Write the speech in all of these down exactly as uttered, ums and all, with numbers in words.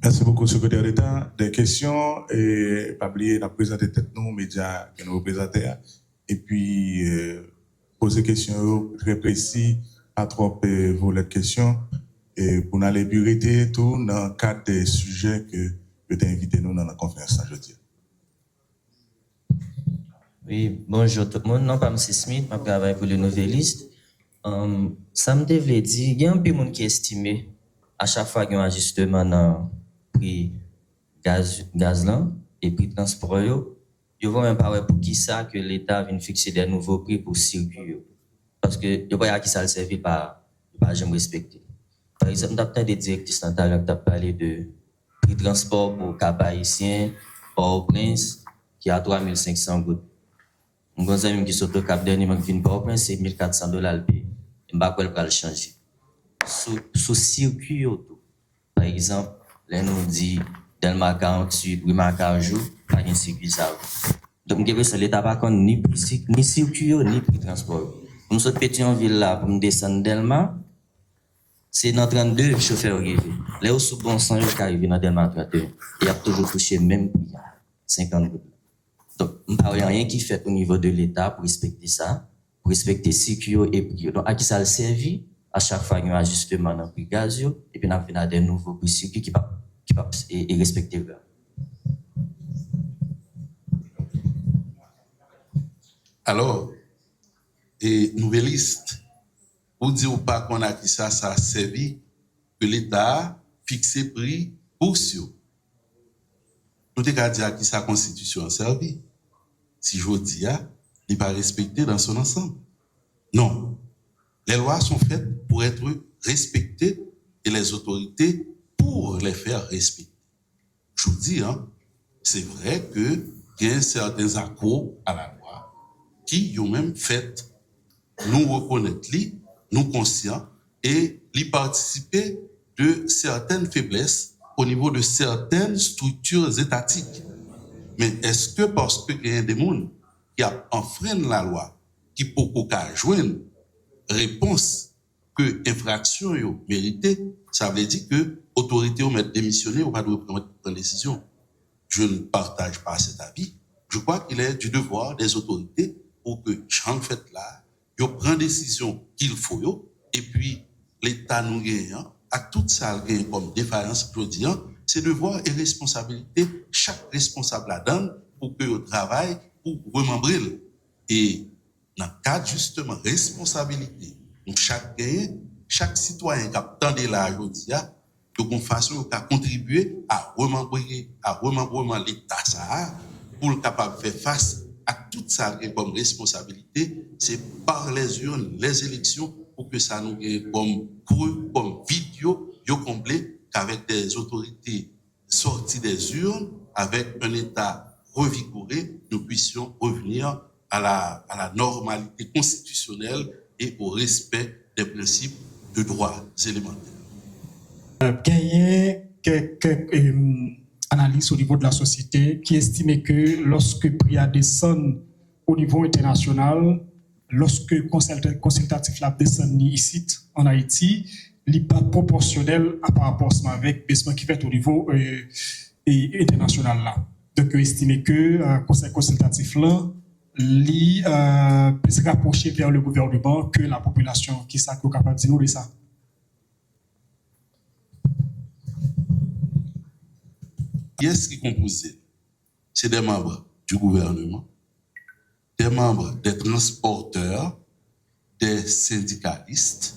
Mèsi bokou, Sekretè Deta. De kesyon, e pa bliye, n ap prezante tèt nou, medya ke nou reprezante a. Epi, e, poze kesyon yo trè presi, pa twòp, e, volèt kesyon, e pou n ale pi rete tou nan kad de sijè ke yo te envite nou nan, nan konferans la jodi a. Wi, bonjou tout moun. Non pa m se Smith, m ap travay pou Le Nouvelliste. Sa m te vle di, gen anpil moun ki estime a chak fwa gen yon ajisteman nan pri gaz, gaz lan e pri transpò yo, yo vrèman pa wè poukisa ke Leta vin fikse de nouvo pri pou sikui yo. Paske yo pa wè a kisa l sèvi, l pa, yo pa janm respekte. Pa egzanp, m t ap tande direktris lan talè k t ap pale de pri transpò pou Kap Ayisyen, Pòtoprens, ki a twa mil senk san goud. M gon zanmi m ki sot Okap dènyèman k vin Pòtoprens, se mil kat san dola l peye. M pa kwè l pral chanje. Sou, sou sikui yo tou. Pa egzanp, lè nou di Dèlma karanntuit, Wi Makajou, pa gen sikui sa yo. Donk, m gen enpresyon Leta pa konn ni pri sik, ni sikui yo, ni pri transpò yo. Pou m sot Petyonvil la, pou m desann Dèlma, se nan trannde chofè yo rive. Lè yo sou bon san, yo ka rive nan Dèlma trannde. E y ap toujou touche menm pri a, senkant goud. Donk, m pa wè anyen ki fèt o nivo de Leta pou respekte sa, pou respekte sikui yo e pri yo. Donk, a kisa l sèvi a chak fwa gen yon ajisteman nan pri gaz yo, epi n ap vin a de nouvo pri sikui ki p ap, ki p ap e, e respekte pri a? Alò, e, Nouvelliste, ou di ou pa konn a kisa sa sèvi ke Leta fikse pri bous yo. Nou te ka di a kisa konstitisyon an sèvi si jodi a li pa respekte dans son ensemble. Non. Les lois sont faites pour être respectées et les autorités pour les faire respecter. Jodi a, se vre ke gen sèten akò a la lwa ki yo menm fèt, nou rekonèt li, nou konsyan, e li patisipe de sèten feblès o nivo de sèten strikti etatik. Men èske paske genyen de moun ki ap anfrenn lalwa ki poko ka jwenn repons ke enfraksyon yo merite, sa vle di ke otorite yo mèt demisyone, yo pa dwe pran, pran desizyon. Je ne partage pas cet avis. Je crois qu'il est du devoir des autorités pour que, jan l fèt la, yo pran desizyon qu'il faut yo, epi Leta nou genyen an, ak tout sa l genyen kòm defayans jodi a, se devwa e responsabilite chak responsab ladan l pou ke yo travay pou remanbre l. E nan kad jisteman responsabilite nou chak genyen, chak sitwayen k ap tande la a jodi a, yo gon fason yo ka kontribye a remanbre, a remanbreman Leta sa a, pou l kapab fè fas ak tout sa l gen kòm responsabilite, se par les urnes, les élections, pou ke sa nou genyen kòm kreux, kòm vid yo, yo konble, qu'avec des autorités sorties des urnes, avec un État revigoré, nous puissions revenir à la, à la normalité constitutionnelle et au respect des principes de droits élémentaires. Genyen kèk, kèk, em, analis o nivo de la sosyete ki estime ke lòske pri a desann o nivo entènasyonal, lòske konsèlta-, konsiltatif la ap desann ni isit, ann Ayiti, li pa pwopòsyonèl a pa rapò ansanm avèk besman ki fèt o nivo, e, e, entènasyonal la. Donk, yo estime ke, e, konsèy konsiltatif lan, li, e, plis rapwoche vè le gouvèneman ke la popilasyon. Kisa ke w kapab di nou de sa? Kiyès ki konpoze l? Se des membres du gouvernement, des membres des transporteurs, des syndicalistes,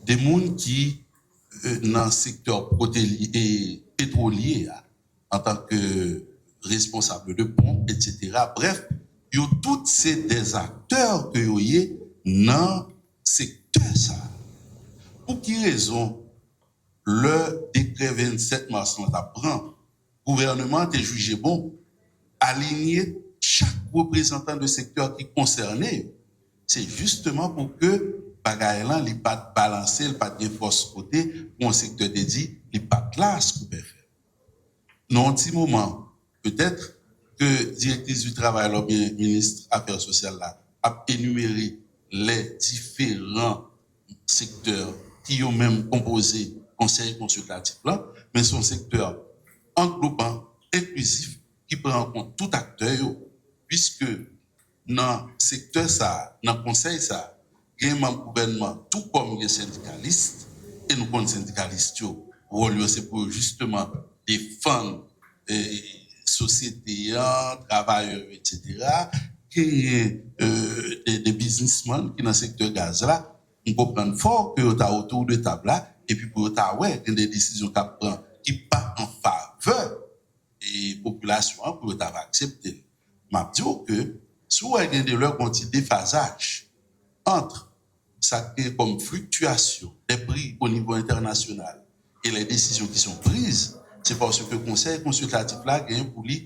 de moun ki, e, nan sektè pwoteli-, e, petwolye a, antanke responsab de pon, etsetera. Brèf, yo tout se des acteurs ke yo ye nan sektè sa a. Pou ki rezon, lè dekrè vennsèt mas lan t ap pran, gouvèneman an te jije bon alinye chak reprezantan de sektè ki konsène yo? Se jisteman pou ke bagay lan, li pa t balanse, li pa t gen fòs kote pou yon sektè te di li pa t la a Skoup F M. Nan yon ti moman, petèt, ke direktris di travay la oubyen minis afè sosyal la ap enimere lè diferan sektè ki yo menm konpoze konsèy konsiltatif la, men se yon sektè angloban, enklizif, ki pran an kont tout aktè yo, piske nan sektè sa a, nan konsèy sa a, gen manm gouvènman, tou kòm gen sendikalis, e nou konn sendikalis yo, wòl yo se pou yo jisteman defann e, sosyete an, travayè yo, etsetera. Genyen e, de, de biznismann ki nan sektè gaz la, m konprann fò ke yo ta otou de tab la, epi pou yo ta wè, gen de desizyon k ap pran ki pa an favè e popilasyon an pou yo ta va aksepte l. M ap di w ke si w wè gen de lè gon ti defazaj ant sa k gen kòm fliktiyasyon dè pri o nivo entènasyonal e lè desizyon ki son priz, se paske konsèy konsiltatif la gen pou li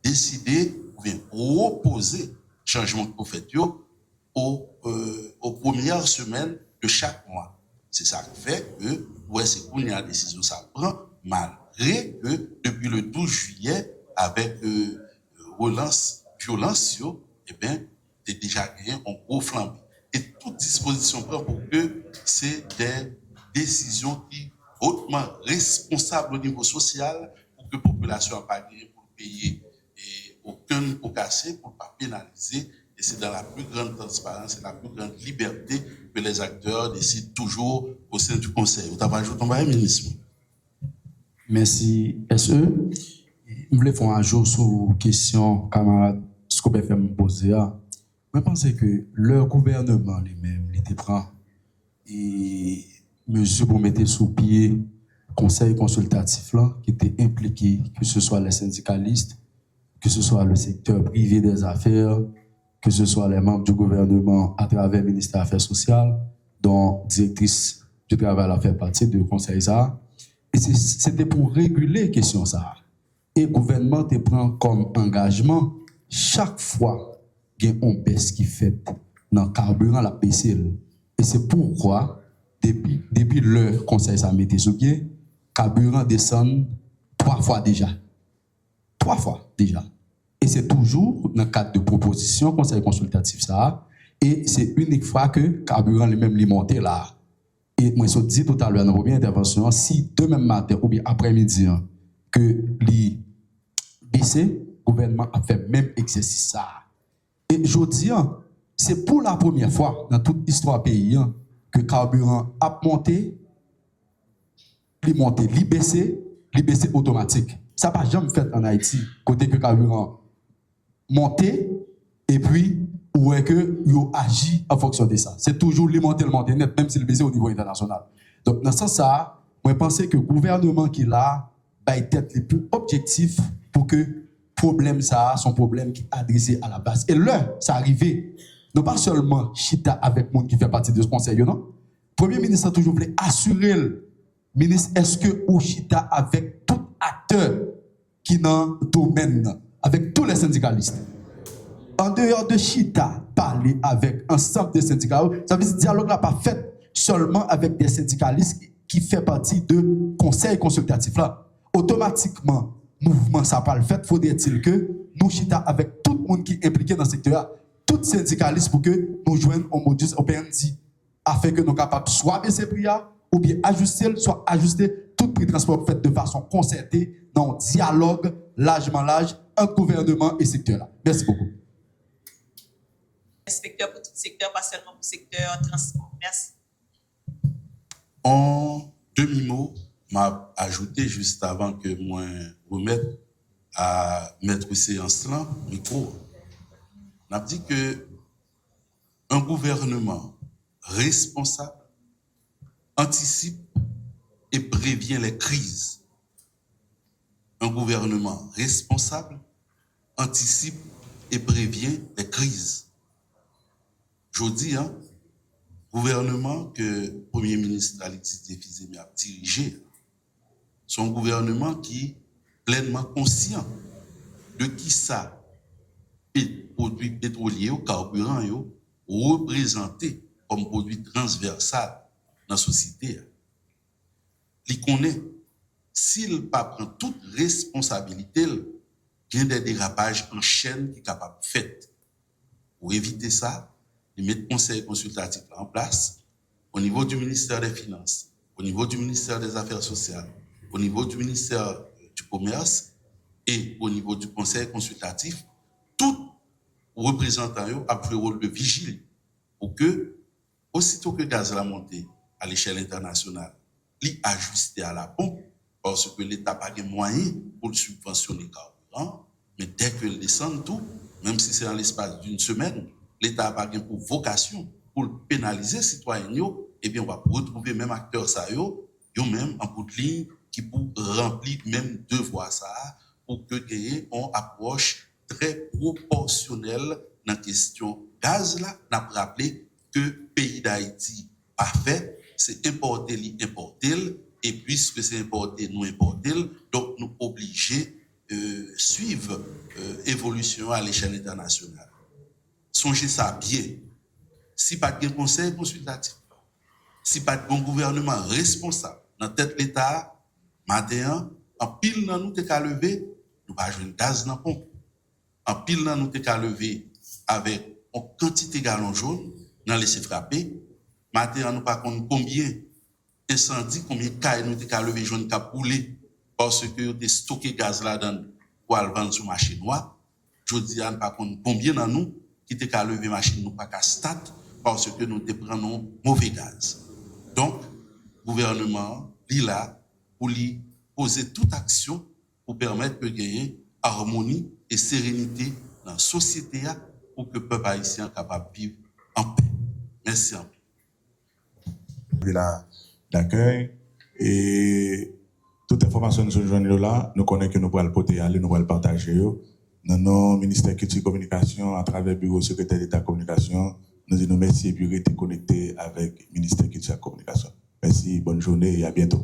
deside oubyen pwopoze chanjman ki pou fèt yo o, e, o premyè semèn de chak mwa. Se sa k fè ke ou wè se kounye a desizyon sa pran, malgre ke depi le douz jiyè, avèk e, relans vyolans yo, eben, te deja genyen yon gwo flanbe. E tout dispozisyon pran pou ke se de desizyon ki hotman responsab o nivo sosyal pou ke popilasyon an pa genyen pou l peye e okenn po kase, pou l pa penalize. Et c'est dans la plus grande transparence et la plus grande liberté que les acteurs décident toujours au sein du Conseil. Ou ta va ajoute yon bagay, minis? Mèsi, S E. M vle fè yon ajou sou kesyon kamarad Scoop F M poze a. Mwen panse ke lè gouvènman li menm li te pran e mezi pou mete sou pye konsèy konsiltatif la ki te enplike ke se swa lè sendikalis, ke se swa le sektè prive dè zafè, ke se swa lè manm di gouvènman atravè ministè afè sosyal, don direktris di travay la fè pati de konsèy sa a. E se, se te pou regile kesyon sa a. E gouvènman te pran kòm angajman chak fwa gen yon bès ki fèt nan kabiran, l ap bese l. E se poukwa, depi, depi lè konsèy sa mete sou pye, kabiran desann twa fwa deja. Twa fwa deja. E se toujou nan kad de pwopozisyon konsèy konsiltatif sa a, e se inik fwa ke kabiran li menm li monte la a. E mwen sot di toutalè nan premye entèvansyon an, si demen maten oubyen aprèmidi an ke li bese, gouvènman ap fè menm egzèsis sa a. E jodi an, se pou la premyè fwa nan tout istwa peyi an ke kabiran ap monte, li monte, li bese, li bese otomatik. Sa pa janm fèt ann Ayiti, kote ke kabiran monte, epi ou wè ke yo aji an fonksyon de sa. Se toujou li monte, l monte nèt, menm si l bese o nivo entènasyonal. Donk, nan sans sa a, mwen panse ke gouvènman ki la a bay tèt li pou objektif pou ke pwoblèm sa a se yon pwoblèm ki adrese a la baz. E lè sa rive, nou pa sèlman chita avèk moun ki fè pati de konsèy yo, non. Premye minis lan toujou vle asire l, minis, èske ou chita avèk tout aktè ki nan domèn nan, avèk tou lè sendikalis? An deyò de chita, pale avèk ansanm de sendika yo, sa vle di dyalòg la pa fèt sèlman avèk de sendikalis ki, ki fè pati de konsèy konsiltatif la. Otomatikman, mouvman sa pral fèt, faudrait-il que nou chita avèk tout moun ki enplike nan sektè a, tout sendikalis pou ke nou jwenn yon modus operandi afin ke nou kapab swa bese pri a, oubyen ajiste l, swa ajiste tout pri transpò k fèt de fason konsète nan yon dyalòg lajman laj ant gouvènman e sektè la. Mèsi bokou. Enspektè pou tout sektè, pa sèlman pou sektè transpò. Mèsi. On demi mo, m ap ajoute jis avan ke mwen remèt a mèt seyans lan mikwo. N ap di ke un gouvernement responsable anticipe et prévient les crises. Un gouvernement responsable anticipe et prévient les crises. Jodi a, gouvènman ke Premye Minis Alexis Défi Xaimé ap dirije, se yon gouvènman ki plènman konsyan de kisa pe-, pwodui petwolye yo, kabiran yo, reprezante kòm pwodui transvèsal nan sosyete a. Li konnen, si l pa pran tout responsabilite l, gen de derapaj an chèn ki kapab fèt. Pou evite sa, li met konsèy konsiltatif la an plas, o nivo di ministè dè finans, o nivo di ministè dè zafè sosyal, o nivo di ministè du Commerce e o nivo du Konsèy Konsiltatif, tout reprezantan yo ap jwe wòl de vijil pou ke, osito ke gaz la monte a lechèl entènasyonal, li ajiste a la ponp, paske Leta pa gen mwayen pou l sibvansyone kabiran, men dè ke l desann tou, menm si se an lespas d'une semaine, Leta pa gen pou vokasyon pou l penalize sitwayen yo, ebyen w ap retwouve menm aktè sa yo, yo menm an bout liy ki pou ranpli menm devwa sa a pou ke genyen yon apwòch trè pwopòsyonèl nan kesyon gaz la. N ap raple ke peyi Dayiti pa fè, se enpòte li enpòte l, e piske se enpòte nou enpòte l, donk nou oblije euh, swiv euh, evolisyon a lechèl entènasyonal. Sonje sa byen, si pa t gen konsèy konsiltatif, si pa t gen yon gouvèneman responsab nan tèt Leta a, maten an, anpil nan nou te ka leve, nou pa jwenn gaz nan ponp. Anpil nan nou te ka leve avèk yon kantite galon jòn nan lese frape. Maten an, nou pa konn konbyen ensandi, konbyen kay nou te ka leve jwenn k ap boule, paske yo te stoke gaz ladan l pou al vann sou mache nwa. Jodi a, n pa konn konbyen nan nou ki te ka leve machin nou pa ka stat, paske nou te pran yon move gaz. Donk, gouvèneman an, li la pou li poze tout aksyon pou pèmèt ke genyen amoni e serenite nan sosyete a, pou ke pèp ayisyen an kapab viv an pè. Mèsi anpil. Vila dakèy. E tout enfòmasyon nou jwenn yo la, nou konnen ke nou pral pote ale, nou pral pataje yo. Nan non Ministè Kilti Kominikasyon, atravè Biwo Sekretè Deta Kominikasyon, nou di nou mèsi epi rete konekte avèk Ministè Kilti ak Kominikasyon. Mèsi, bòn jounen e a byento.